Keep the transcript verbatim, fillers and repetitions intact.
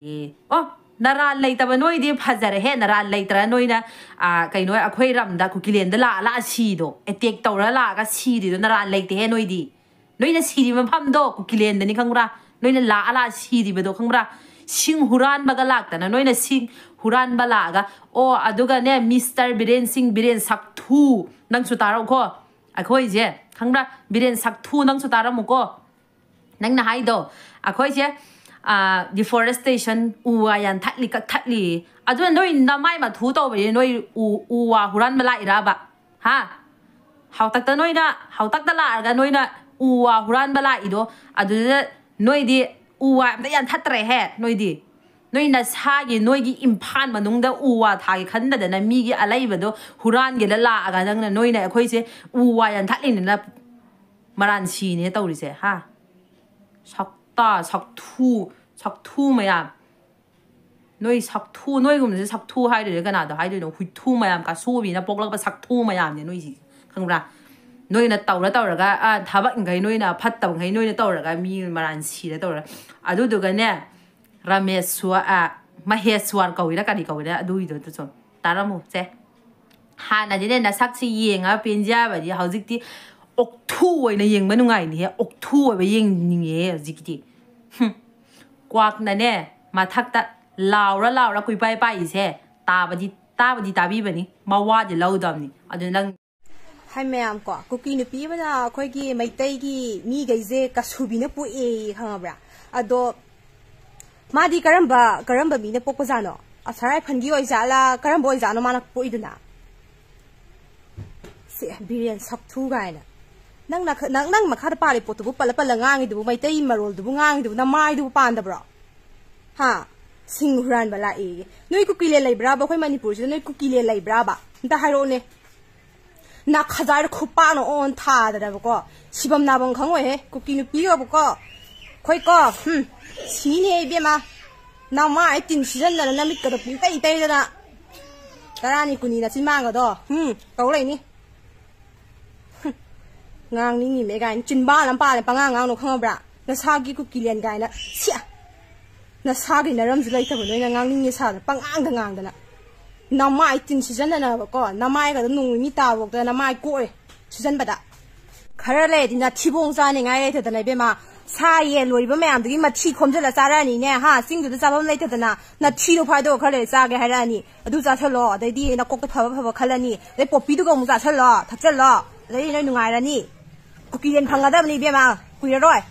ꯑꯦ, ꯑꯣ, ꯅꯔꯥꯜ ꯂꯩꯇꯕ ꯅꯣꯏꯗꯤ ꯐꯖꯔꯦꯍꯦ꯫ ꯅꯔꯥꯜ ꯂꯩꯇ꯭ꯔ ꯅꯣꯏꯅ, ꯑ, ꯀꯩꯅꯣ, ꯑꯩꯈꯣꯏ ꯔꯝꯗ ꯀꯨꯀꯤꯂꯦꯟꯗ ꯂꯥꯛꯑ ꯂꯥꯛꯑ ꯁꯤꯗꯣ, ꯑꯦꯇꯦꯛ ꯇꯧꯔ ꯂꯥꯛꯑꯒ ꯁꯤꯗ꯭ꯔꯤꯗꯣ ꯅꯔꯥꯜ ꯂꯩꯇꯦꯍꯦ ꯅꯣꯏꯗꯤ꯫ ꯅꯣꯏꯅ ꯁꯤꯔꯤ ꯃꯐꯝꯗꯣ ꯀꯨꯀꯤꯂꯦꯟꯗꯅꯤ, ꯈꯪꯕ꯭ꯔꯥ? ꯅꯣꯏꯅ ꯂꯥꯛꯑ ꯂꯥꯛꯑ ꯁꯤꯔꯤꯕꯗꯣ, ꯈꯪꯕ꯭ꯔꯥ? ꯁꯤꯡ ꯍꯨꯔꯥꯟꯕꯒ ꯂꯥꯛꯇꯅ ꯅꯣꯏꯅ ꯁꯤꯡ ꯍꯨꯔꯥꯟꯕ ꯂꯥꯛꯑꯒ, ꯑꯣ, ꯑꯗꯨꯒꯅꯦ, ꯃꯤꯁꯇꯔ ꯕꯤꯔꯦꯟ ꯁꯤꯡ, ꯕꯤꯔꯦꯟ ꯁꯛꯊꯨ, ꯅꯪꯁꯨ ꯇꯥꯔꯛꯎꯀꯣ꯫ ꯑꯩꯈꯣꯏꯁꯦ, ꯈꯪꯕ꯭ꯔꯥ? ꯕꯤꯔꯦꯟ ꯁꯛꯊꯨ, ꯅꯪꯁꯨ ꯇꯥꯔꯝꯃꯨꯀꯣ꯫ ꯅꯪꯅ ꯍꯥꯏꯗꯣ, ꯑꯩꯈꯣꯏꯁꯦ, ꯑ, deforestation, ꯎ ꯋꯥ ꯌꯥꯟꯊꯠꯂꯤ, ꯀꯛꯊꯠꯂꯤ꯫ ꯑꯗꯨꯅ ꯅꯣꯏ ꯅꯃꯥꯏ ꯃꯊꯨ ꯇꯧꯕꯅꯤ, ꯅꯣꯏ ꯎ, ꯎ ꯋꯥ ꯍꯨꯔꯥꯟꯕ ꯂꯥꯛꯏꯔꯕ? ꯍꯥ? ꯍꯥꯎꯇꯛꯇ ꯅꯣꯏꯅ, ꯍꯥꯎꯇꯛꯇ ꯂꯥꯛꯑꯒ ꯅꯣꯏꯅ ꯎ ꯋꯥ ꯍꯨꯔꯥꯟꯕ ꯂꯥꯛꯏꯗꯣ, ꯑꯗꯨꯗ ꯅꯣꯏꯗꯤ ꯎ ꯋꯥ ꯑꯝꯇ ꯌꯥꯟꯊꯠꯇ꯭ꯔꯦꯍꯦ, ꯅꯣꯏꯗꯤ꯫ ꯅꯣꯏ ꯅꯁꯥꯒꯤ, ꯅꯣꯏꯒꯤ ꯏꯝꯐꯥꯜ ꯃꯅꯨꯡꯗ ꯎ ꯋꯥ ꯊꯥꯒꯦ ꯈꯟꯗꯗꯅ ꯃꯤꯒꯤ ꯑꯂꯩꯕꯗꯣ ꯍꯨꯔꯥꯟꯒꯦꯗ ꯂꯥꯛꯑꯒ ꯅꯪꯅ, ꯅꯣꯏꯅ ꯑꯩꯈꯣꯏꯁꯦ ꯎ ꯋꯥ ꯌꯥꯟꯊꯠꯂꯤꯅꯤꯅ ꯃꯔꯥꯟ ꯁꯤꯅꯦ ꯇꯧꯔꯤꯁꯦ, ꯍꯥ? ꯁꯛꯇꯥ, ꯁꯛꯊꯨ, ꯁꯛꯊꯨ ꯃꯌꯥꯝ꯫ ꯅꯣꯏ ꯁꯛꯊꯨ, ꯅꯣꯏꯒꯨꯝꯕꯁꯦ ꯁꯛꯊꯨ ꯍꯥꯏꯗꯣꯏꯅꯦ, ꯀꯅꯥꯗꯣ ꯍꯥꯏꯗꯣꯏꯅꯣ? ꯍꯨꯏꯊꯨ ꯃꯌꯥꯝ, ꯀꯥꯁꯨꯕꯤꯅ ꯄꯣꯛꯂꯛꯄ ꯁꯛꯊꯨ ꯃꯌꯥꯝꯅꯦ ꯅꯣꯏꯁꯤ, ꯈꯪꯕ꯭ꯔꯥ? ꯅꯣꯏꯅ ꯇꯧꯔ ꯇꯧꯔꯒ, ꯑ, ꯊꯕꯛꯈꯩ ꯅꯣꯏꯅ ꯐꯠꯇꯕꯈꯩ ꯅꯣꯏꯅ ꯇꯧꯔꯒ ꯃꯤ ꯃꯔꯥꯟ ꯁꯤꯔ ꯇꯧꯔ, ꯑꯗꯨꯗꯨꯒꯅꯦ, ꯔꯥꯃꯦꯁ꯭ꯋ-, ꯑ, ꯃꯍꯦꯁ꯭ꯋꯔ ꯀꯧꯏꯔꯥ ꯀꯔꯤ ꯀꯧꯏꯔꯥ ꯑꯗꯨꯒꯤꯗꯣ ꯑꯗꯨꯁꯨ ꯇꯥꯔꯝꯃꯨ ꯁꯦ꯫ ꯍꯥꯟꯅꯗꯤꯅꯦ ꯅꯁꯛꯁꯤ ꯌꯦꯡꯉꯒ ꯄꯦꯟꯖꯕꯗꯤ, ꯍꯧꯖꯤꯛꯇꯤ ꯑꯣꯛꯊꯨ ꯑꯣꯏꯅ ꯌꯦꯡꯕ ꯅꯨꯡꯉꯥꯏꯅꯤꯍꯦ, ꯑꯣꯛꯊꯨ ꯑꯣꯏꯕ ꯌꯦꯡꯅꯤꯡꯉꯦꯍꯦ ꯍꯧꯖꯤꯛꯇꯤ꯫ ꯍꯨꯝ꯫ ꯀ꯭ꯋꯥꯛꯅꯅꯦ ꯃꯊꯛꯇ ꯂꯥꯎꯔ ꯂꯥꯎꯔ ꯀꯨꯏꯄꯥꯏ ꯄꯥꯏꯔꯤꯁꯦ ꯇꯥꯕꯗꯤ, ꯇꯥꯕꯗꯤ ꯇꯥꯕꯤꯕꯅꯤ, ꯃꯋꯥꯗꯤ ꯂꯧꯗꯕꯅꯤ꯫ ꯑꯗꯨ ꯅꯪ ꯍꯥꯏ ꯃꯌꯥꯝ ꯀꯣ, ꯀꯨꯀꯤ ꯅꯨꯄꯤ ꯑꯃꯅ ꯑꯩꯈꯣꯏꯒꯤ ꯃꯩꯇꯩꯒꯤ ꯃꯤꯈꯩꯁꯦ ꯀꯁꯨꯕꯤꯅ ꯄꯣꯛꯑꯦ, ꯈꯪꯉꯕ꯭ꯔꯥ? ꯑꯗꯣ ꯃꯥꯗꯤ ꯀꯔꯝꯕ, ꯀꯔꯝꯕ ꯃꯤꯅ ꯄꯣꯛꯄꯖꯥꯠꯅꯣ? ꯑꯁꯥ ꯔꯥꯏꯐꯜꯒꯤ ꯑꯣꯏꯖꯥꯠꯂꯥ? ꯀꯔꯝꯕ ꯑꯣꯏꯖꯥꯠꯅꯣ ꯃꯥꯅ ꯄꯣꯛꯏꯗꯨꯅ? ꯁꯦ, ꯕꯤꯔꯦꯟ ꯁꯛꯊꯨ ꯀꯥꯏꯅ꯫ ꯅꯪ ꯅꯈ-, ꯅꯪ, ꯅꯪ ꯃꯈꯥꯗ ꯄꯥꯜꯂꯤ ꯄꯣꯠꯇꯨꯕꯨ ꯄꯜꯂ ꯄꯜꯂ ꯉꯥꯡꯉꯤꯗꯨꯕꯨ, ꯃꯩꯇꯩ ꯃꯔꯣꯜꯗꯨꯕꯨ ꯉꯥꯡꯉꯤꯗꯨꯕꯨ ꯅꯃꯥꯏꯗꯨꯕꯨ ꯄꯥꯟꯗꯕ꯭ꯔꯣ? ꯍꯥ? ꯁꯤꯡ ꯍꯨꯔꯥꯟꯕ ꯂꯥꯛꯑꯦꯌꯦ꯫ ꯅꯣꯏ ꯀꯨꯀꯤꯂꯦꯟ ꯂꯩꯕ꯭ꯔꯥꯕ? ꯑꯩꯈꯣꯏ ꯃꯅꯤꯄꯨꯔꯁꯤꯗ ꯅꯣꯏ ꯀꯨꯀꯤꯂꯦꯟ ꯂꯩꯕ꯭ꯔꯥꯕ? ꯑꯝꯇ ꯍꯥꯏꯔꯛꯑꯣꯅꯦ꯫ ꯅꯥꯈꯖꯥꯏꯗ ꯈꯨꯄꯥꯛꯅ ꯑꯣꯟ ꯊꯥꯗꯅꯕꯀꯣ꯫ ꯁꯤꯐꯝ ꯅꯥꯐꯝ ꯈꯪꯉꯣꯏꯍꯦ꯫ ꯀꯨꯀꯤ ꯅꯨꯄꯤꯒꯕꯨꯀꯣ꯫ ꯑꯩꯈꯣꯏꯀꯣ, ꯍꯨꯝ, ꯁꯤꯅꯦ ꯏꯕꯦꯝꯃ꯫ ꯅꯃꯥꯏ ꯇꯤꯟ ꯁꯤꯖꯟꯗꯅ ꯅꯃꯤꯠꯀꯗꯣ ꯄꯨꯡꯇꯩ ꯇꯩꯗꯅ꯫ ꯇꯔꯥꯅꯤ ꯀꯨꯟꯅꯤ ꯅꯆꯤꯟꯕꯥꯡꯒꯗꯣ, ꯍꯨꯝ, ꯇꯧ ꯂꯩꯅꯤ꯫ ꯍꯨꯝ, ꯉꯥꯡꯅꯤꯡꯉꯤꯃꯦ ꯀꯥꯏꯅ ꯆꯤꯟꯕꯥꯟ ꯑꯃ ꯄꯥꯜꯂꯦ, ꯄꯉꯥꯡ ꯉꯥꯡꯅꯨ ꯈꯪꯉꯕ꯭ꯔꯥ? ꯅꯁꯥꯒꯤ ꯀꯨꯀꯤꯂꯦꯟ ꯀꯥꯏꯅ꯫ ꯁꯤꯌꯥ! ꯅꯁꯥꯒꯤ ꯅꯔꯝꯁꯨ ꯂꯩꯇꯕ ꯅꯣꯏꯅ ꯉꯥꯡꯅꯤꯡꯉꯦ ꯁꯥꯗꯅ ꯄꯉꯥꯡꯗ ꯉꯥꯡꯗꯅ꯫ ꯅꯃꯥꯏ ꯇꯤꯟ ꯁꯤꯖꯟꯅꯅꯕꯀꯣ, ꯅꯃꯥꯏꯒꯗꯣ ꯅꯣꯡ ꯅꯤꯅꯤ ꯇꯥꯕꯧꯗ ꯅꯃꯥꯏ ꯀꯣꯛꯑꯦ ꯁꯤꯖꯟꯕꯗ꯫ ꯈꯔ ꯂꯩꯔꯗꯤ ꯅꯊꯤꯕꯣꯡ ꯆꯥꯅꯤꯡꯉꯥꯏ ꯂꯩꯇꯗꯅ ꯏꯕꯦꯝꯃ, ꯁꯥ ꯌꯦꯟ ꯂꯣꯏꯔꯤꯕ ꯃꯌꯥꯝꯗꯨꯒꯤ ꯃꯊꯤ ꯈꯣꯝꯖꯤꯜꯂ ꯆꯥꯔꯛꯑꯅꯤꯅꯦ ꯍꯥ꯫ ꯆꯤꯡꯗꯨꯗ ꯆꯥꯐꯝ ꯂꯩꯇꯗꯅ ꯅꯊꯤꯗꯣ ꯐꯥꯏꯗꯣꯛꯑ ꯈꯔ ꯂꯩꯔ ꯆꯥꯒꯦ ꯍꯥꯏꯔꯛꯑꯅꯤ꯫ ꯑꯗꯨ ꯆꯥꯁꯜꯂꯣ, ꯑꯗꯩꯗꯤ ꯅꯀꯣꯛꯇ ꯐꯕ ꯐꯕ ꯈꯜꯂꯅꯤ꯫ ꯑꯗꯩ ꯄꯣꯄꯤꯗꯨꯒ ꯑꯃꯨꯛ ꯆꯥꯁꯜꯂꯣ, ꯊꯛꯆꯜꯂꯣ, ꯑꯗꯩꯗꯤ ꯅꯣꯏ ꯅꯨꯡꯉꯥꯏꯔꯅꯤ꯫ ꯀꯨꯀꯤꯔꯦꯟ ꯐꯪꯒꯗꯕꯅꯤ ꯏꯕꯦꯝꯃ, ꯀꯨꯏꯔꯔꯣꯏ꯫